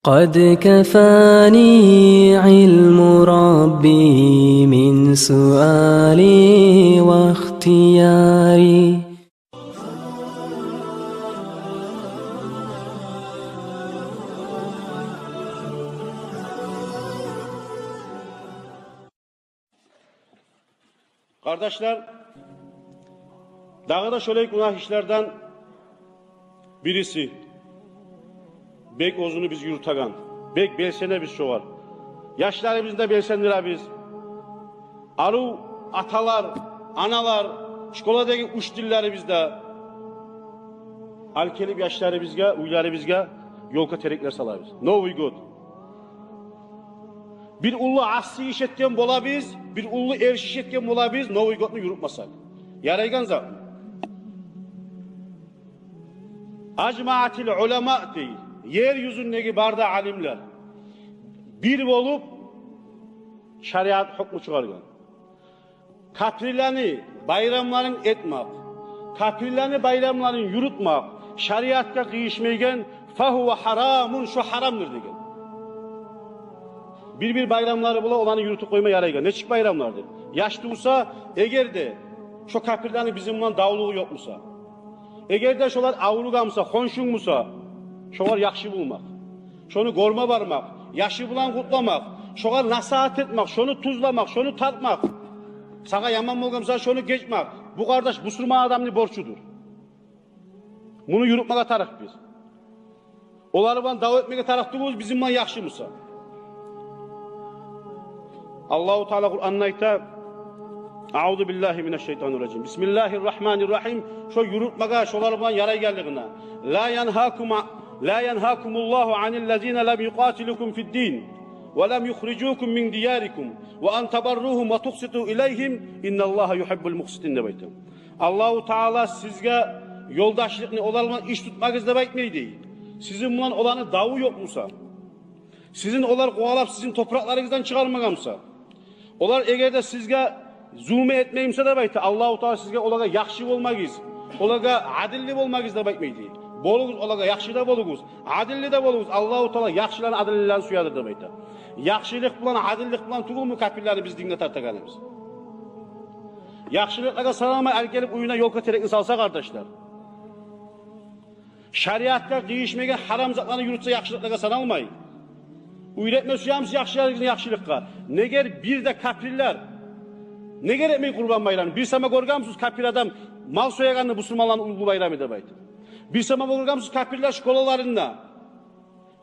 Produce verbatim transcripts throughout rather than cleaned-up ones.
قد كفاني علم ربي من سؤالي واختياري. Къардашлар, дагъы да шолай гюнагь ишлерден бириси. Бек оьзюню биз юрютеген, бек белсенебиз шогъар. Яшларыбызны да белсендиребиз. Арив аталар, аналар, школадагъы учительлерибиз де алып гелип яшларыбызгъа, уьйлерибизге ёлка тереклер салабыз. Новый год. Бир уллу асси иш этген болабыз, бир уллу эрши иш этген болабыз, Новый годну юрютмесек. Ярайгъан затмы? Ажмаатил уламаъ дей, ер юзюндеги бары да алимлер бир болуп шариат гьукму чыгъаргъан. Капирлени байрамларын этмек, капирлени байрамларын юрютмек шариатгъа къыйышмайгъан, фагьува гьарамун, шо гьарамдыр деген. Бир-бир байрамлары бола, оланы юрютюп къойма ярайгъан. Нечик байрамлардыр? Яш тувса, эгер де шо капирлени бизин булан давлугъу ёкъ буса, эгер де шолар авругъан буса, хоншунг буса, шогъар яхшы болмакъ, шону гёрме бармакъ, яшы булан къутламакъ, шогъар насигьат этмек, шону тюзлемек, шону тартмакъ. Сагъа яман болгъан буса, шону гечмек. Бу, къардаш, бусурман адамны борчудур. Муну юрютмеге тарыкъ биз. Олар булан дав этмеге тарыкъ тюгюлбюз, бизин булан яхшы буса. Аллагьу Таала Къуранда айта: Аузу биллагьи минаш шайтанир ражим. Бисмиллагьир рагьманир рагьим. Шо юрютмеге, шолар булан ярайгъанлыгъына. Ла янгьакум, ла янгьакумуллагьу аниллазина лам юкъатилукум фиддин ва лам юхрижукум мин диярикум ва ан табарругьум ва тукъситу илайгьим, инналлагьа югьиббул мукъситин, деп айта. Аллагьу Таала сизге ёлдашлыкъны, олар булан иш тутмагъыз деп айтмай дей. Сизин булан оланы даву ёкъ буса, сизин олар къувалап сизин топуракъларыгъыздан чыгъармагъан буса, олар эгер де сизге зулму этмей буса деп айта, Аллагьу Таала сизге олагъа яхшы болмагъыз, олагъа адилли болмагъыз деп айтмай дей. Болугъуз, олагъа яхшы да болугъуз, адилли де болугъуз. Аллагьу Таала яхшыланы, адиллилени сюедир деп айта. Яхшылыкъ булан, адиллик булан тюгюлмю капирлени биз динге тартагъаныбыз? Яхшылыкълагъа саналмай алып гелип уьюне ёлка терекни салса, къардашлар, шариатгъа къыйышмайгъан гьарам затланы юрютсе, яхшылыкълагъа саналмай. Уьйретме сюемисиз яхшыларыгъызны яхшылыкъгъа? Негер бир де капирлер, негер этмей Къурбан байрамны? Бир сама гёргенмисиз капир адам мал соягъанны бусурманланы уллу байрамы деп айтып? Бир сама гёргенмисиз капирлер школаларында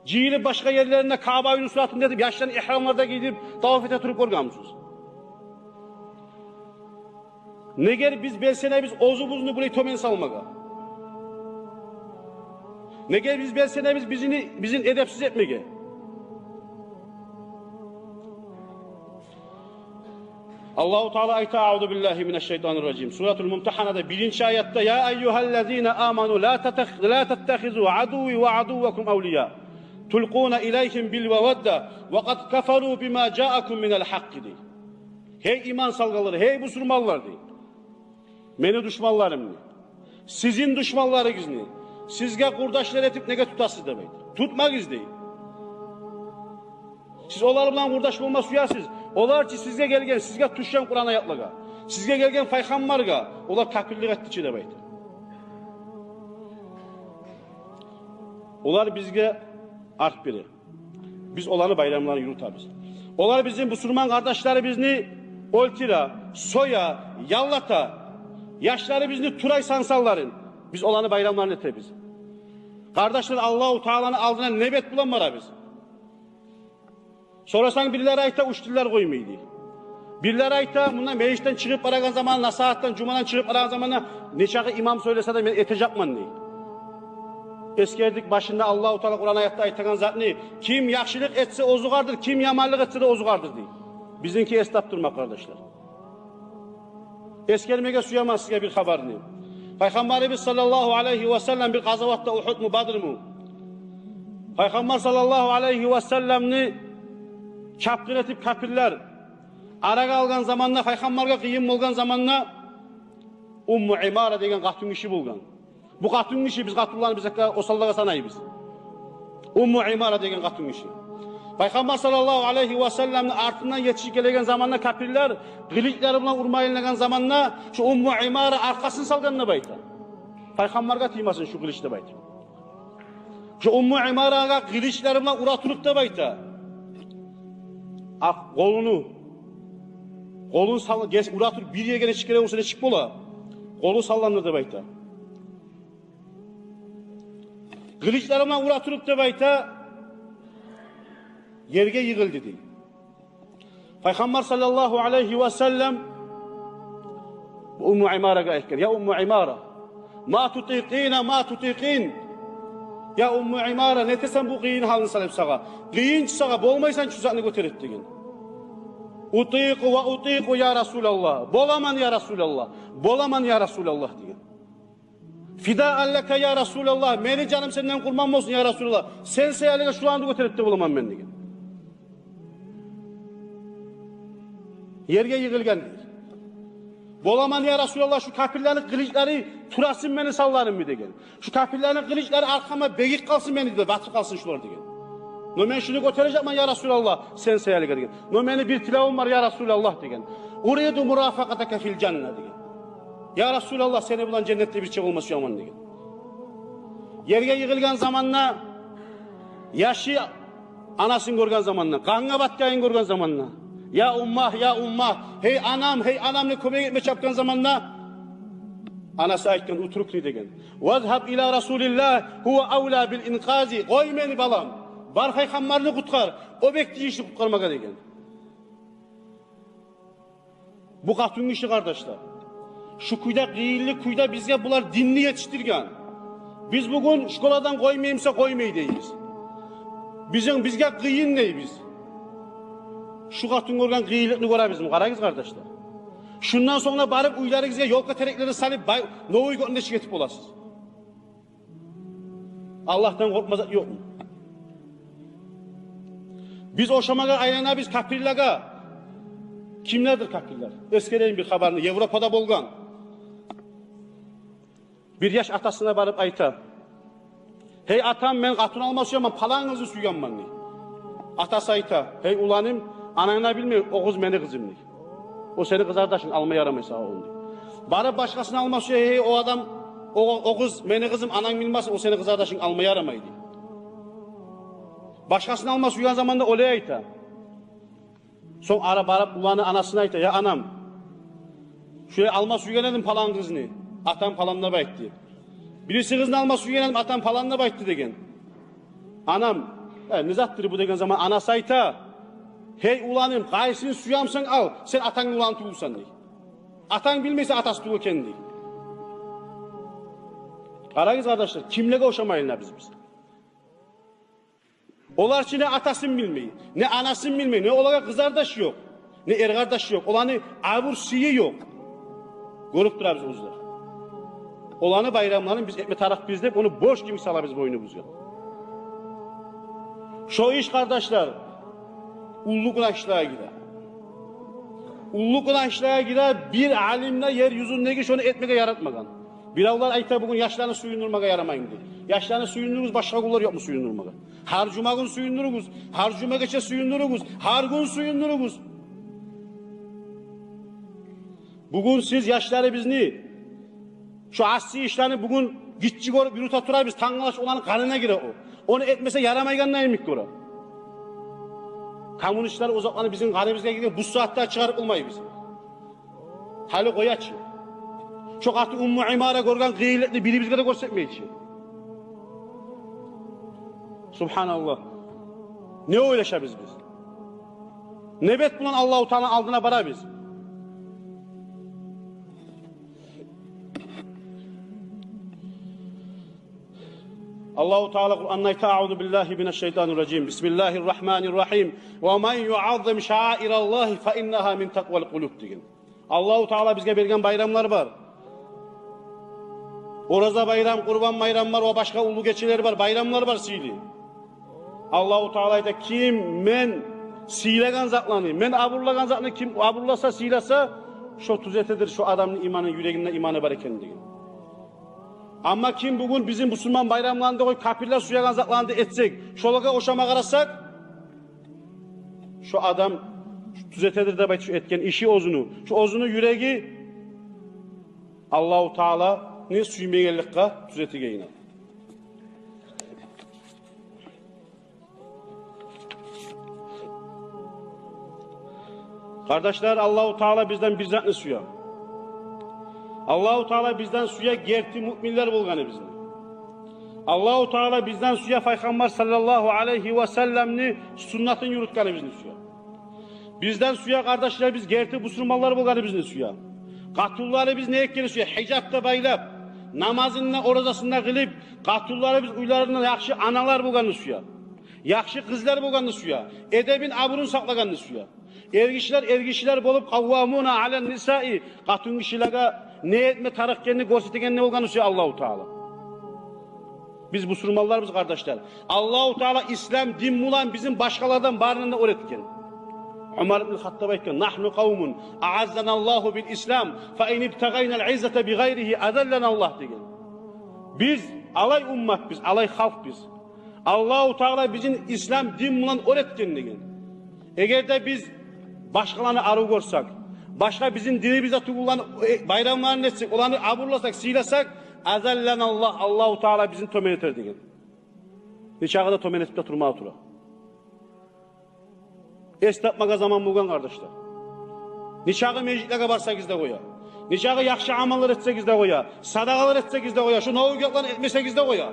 жыйылып, башгъа ерлеринде Каъба уьюню суратында этип, яшланы игьрамлар да гийдирип, таваф эте туруп гёргенмисиз? Негер биз белсенебиз оьзюбюзню булай тёбен салмагъа? Негер биз белсенебиз бизин, бизин эдепсиз этмеге? Аллагьу Таала айта: Аузу биллагьи минаш шайтанир ражим. Суратул Мумтагьанада биринчи аятда: Я айюгьаллазина аману ла татах-, ла таттахизу адувви ва адуввакум авлия, тулкъуна илайгьим бил мавадда ва къад кафару бима жаакум минал гьакъкъи, дей. Гьей иман салгъанлар, гьей бусурманлар, дей. Мени душманларымны сизин душманларыгъызны сизге къурдашлар этип неге тутасыз деп айта. Тутмагъыз дей. Сиз олар булан къурдаш болма сюесиз. Олар чы сизге гелген, сизге тюшген Къуран аятлагъа, сизге гелген пайхаммаргъа олар капирлик этди чи деп айта. Олар бизге арт бере. Биз оланы байрамларын юрютебиз. Олар бизин бусурман къардашларыбызны оьлтюре, соя, яллата, яшларыбызны турай сансанларын, биз оланы байрамларын этебиз. Къардашлар, Аллагьу Тааланы алдына не бет булан барабыз? Сорасанг, бирлери айта, учительлер къоймай дей. Бирлери айта, мунда межитден чыгъып барагъан заман, насигьатдан, жумадан чыгъып барагъан заманда нечакъы имам сёйлесе де, мен этежекмен дей. Эсгердик башында Аллагьу Таала Къуран аятда айтагъан затны: ким яхшылыкъ этсе, оьзюгердир, ким яманлыкъ этсе де, оьзюгердир дей. Бизинки эс тапдырмакъ, къардашлар. Эсгермеге сюемен сизге бир хабарны. Пайхаммарыбыз саллаллагьу алайгьи ва саллам бир къазаватда, Угьудму, Бадрму, Пайхаммар саллаллагьу алайгьи ва салламны чапгъын этип капирлер арагъа алгъан заманда, Пайхаммаргъа къыйын болгъан заманда, Умму Имара деген къатынгиши болгъан. Бу къатынгиши, биз къатынланы бизге осаллагъа санайбыз. Умму Имара деген къатынгиши. Пайхаммар саллаллагьу алайгьи васалламны артындан етишип гелеген заманда капирлер къылычлары булан урма айланагъан заманда, шу Умму Имара аркъасын салгъан деп айта. Пайхаммаргъа тиймесин шу къылыч деп айта. Шу Умму Имарагъа къылычлары булан ура туруп деп айта. Акъ къолуну, къолун сал-, гес-, ура туруп бир ерге нечик герек болса, нечик бола, къолу салланды деп айта. Къылычлары булан ура туруп деп айта, ерге йыгъылды дей. Пайхаммар саллаллагьу алайгьи васаллам Умму Имарагъа айтгъан: «Я Умму Имара, ма тутикъина, ма тутикъин. Я Умму Имара, нетесен бу къыйын гьалны салып сагъа? Къыйын чы сагъа, болмайсан чы шу затны гётерип», — деген. «Утикъу ва утикъу, я Расулаллагь. Боламан, я Расулаллагь. Боламан, я Расулаллагь», — деген. «Фидаан лака, я Расулаллагь, мени жаным сенден къурман болсун, я Расулаллагь, сен саялыгъа шуланы гётерип де боламан мен», — деген. Ерге йыгъылгъан дей. «Боламан, я Расулаллагь, шу капирлени къылычлары турасын мени салланымы», — деген. «Шу капирлени къылычлары аркъама бегип къалсын мени де, батып къалсын шулар», — деген. «Но мен шуну гётережекмен, я Расулаллагь, сен саялыгъа», — деген. «Но мени бир тилевюм бар, я Расулаллагь», — деген. «Уриду мурафакъатака фил жанна», — деген. «Я Расулаллагь, сени булан женнетде бирче болма сюемен», — деген. Ерге йыгъылгъан заманда яшы анасын гёрген заманда, къангъа батгъанын гёрген заманда: «Я уммагь, я уммагь, гьей анам, гьей анам», — деп кёмек этме чапгъан заманда, анасы айтгъан: «Утрукни, — деген. — Вазгьаб ила Расулиллагь, гьува авла бил инкъази. Къой мени, балам. Бар, Пайхаммарны къутгъар. О бек тийишли къутгъармагъа», — деген. Бу къатынгиши, къардашлар, шу кюйде, къыйынлы кюйде бизге булар динни етишдирген. Биз бугюн школадан къоймаймы буса, къоймай дейбиз. Бизин, бизге къыйын дейбиз. Шу къатын гёрген къыйынлыкъны гёребизми? Къарагъыз, къардашлар. Шундан сонг да барып уьйлеригизге ёлка тереклери салып, бай-, Новый годну нечик этип боласыз? Аллагьдан къоркъма зат ёкъму? Биз ошамагъа айланабыз капирлеге. Кимлердир капирлер? Эсгерейим бир хабарны. Европада болгъан. Бир яш атасына барып айта: «Гьей атам, мен къатын алма сюемен, палан къызны сюегенмен», — дей. Атасы айта: «Гьей уланым, ананг да билмей, о къыз мени къызым», — дей. «О сени къызардашынг, алма ярамай сагъа ону», — дей. Барып башгъасын алма сюе: «Гьей, о адам, о, о къыз мени къызым, ананг билмесин, о сени къызардашынг, алма ярамай», — дей. Башгъасын алма сюеген заманда олай айта. Сонг ара барып уланы анасына айта: «Я анам, шулай алма сюеген эдим палан къызны, атам палан деп айтды. Бириси къызны алма сюеген эдим, атам палан деп айтды», — деген. «Анам, э, не затдыр бу?» — деген заман анасы айта: «Гьей уланым, къайсын сюемсен ал, сен атангны уланы тюгюлсен», — дей. «Атанг билмейсен атасы тюгюл экенин», — дей. Къарагъыз, къардашлар, кимлеге ошамайлы биз, биз. Олар чы не атасын билмей, не анасын билмей, не олагъа къызардаш ёкъ, не эркъардаш ёкъ, оланы абур-сыйы ёкъ. Гёрюп турабыз оьзлер. Оланы байрамларын биз этме тарыкъбыз деп, ону борч кимик салабыз бойнубузгъа. Шо иш, къардашлар, уллу гюнагьлагъа гире. Уллу гюнагьлагъа гире, бир алим де ер юзюндеги шону этмеге яратмагъан. Биревлер айта, бугюн яшланы сююндюрмеге ярамаймы деп. Яшланы сююндюрюгюз, башгъа гюнлер ёкъму сююндюрмеге? Гьар жума гюн сююндюрюгюз, гьар жума гече сююндюрюгюз, гьар гюн сююндюрюгюз. Бугюн сиз яшларыбызны, шо асси ишлени бугюн гиччи гёрюп юрюте турабыз, тангалаш оланы къанына гире о. Ону этмесе ярамайгъанда йимик гёре. Коммунистлер о затланы бизин къаныбызгъа гирген, бу сагьатда чыгъарып болмайбыз. Гьали къоя чы. Шо къатын Умму Имара гёрген къыйынлыкъны бирибизге де гёрсетмей чи. Субгьаналлагь. Не ойлашабыз биз? Не бет булан Аллагьу Тааланы алдына барабыз? Аллагьу Таала Къуранда айта: «Аузу биллагьи минаш шайтанир ражим. Бисмиллагьир рагьманир рагьим. Ва ман юаззим шаираллагьи фа иннагьа мин такъвал къулуб», — деген. Аллагьу Таала бизге берген байрамлар бар. Ораза байрам, Къурбан байрам бар, ва башгъа уллу гечелер бар, байрамлар бар сыйлы. Аллагьу Таала айта: «Ким мен сыйлагъан затланы, мен абурлагъан затны ким абурласа, сыйласа, шо тюзетедир шо адамны иманы, юрегинде иманы бар экенин», — деген. Амма ким бугюн бизин бусурман байрамланы да къой, капирлер сюеген затланы да этсек, шолагъа ошама къарасакъ, шо адам тюзетедир деп айта шо этген иши оьзюню. Шо оьзюню юреги Аллагьу Тааланы сюймегенликге тюзетеген. Къардашлар, Аллагьу Таала бизден бир затны сюе. Аллагьу Таала бизден сюе герти муъминлер болгъаныбызны. Аллагьу Таала бизден сюе Пайхаммар саллаллагьу алайгьи ва салламны суннатын юрютгенибизни сюе. Бизден сюе, къардашлар, биз герти бусурманлар болгъаныбызны сюе. Къатынларыбыз не этгенни сюе? Гьижап да байлап, намазын да, оразасын да къылып, къатынларыбыз уьйлеринде яхшы аналар болгъанны сюе. Яхшы къызлар болгъанны сюе. Эдебин, абурун сакълагъанны сюе. Эргишилер эргишилер болуп, къаввамуна алан нисаи, къатынгишилеге не этме тарыкъ экенни гёрсетегенни болгъанны сюе Аллагьу Таала. Биз бусурманларбыз, къардашлар. Аллагьу Таала ислам дин булан бизин башгъалардан барындан да оьр этген. Умар ибн Хаттаб айтгъан: «Нагьну къавмун аъаззаналлагьу бил ислам, фа ин ибтагъайнал иззата би гъайригьи азалланаллагь», — деген. Биз алай умматбыз, алай халкъбыз. Аллагьу Таала бизин ислам дин булан оьр этген деген. Эгер де биз башгъаланы арив гёрсек, башгъа бизин динибизде тюгюллени, э, байрамларын этсек, оланы абурласакъ, сыйласакъ, азалланаллагь, Аллагьу Таала бизин тёбен этер деген. Нечакъы да тёбен этип де турмагъа тура. Эс тапмагъа заман болгъан, къардашлар. Нечакъы межитлеге барсагъыз да къоя, нечакъы яхшы амаллар этсегиз де къоя, садагъалар этсегиз де къоя, шу новый гёкланы этмесегиз де къоя.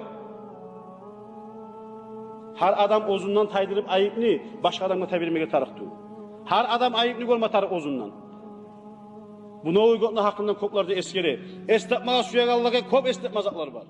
Гьар адам оьзюнден тайдырып айыпны башгъа адамгъа тайдырмагъа тарыкъ тюгюл. Гьар адам айыпны гёрме тарыкъ оьзюнден. Бу новый гёкню гьакъындан кёплер де эсгере. Эс тапмагъа сюегенлеге кёп эс тапма затлар бар.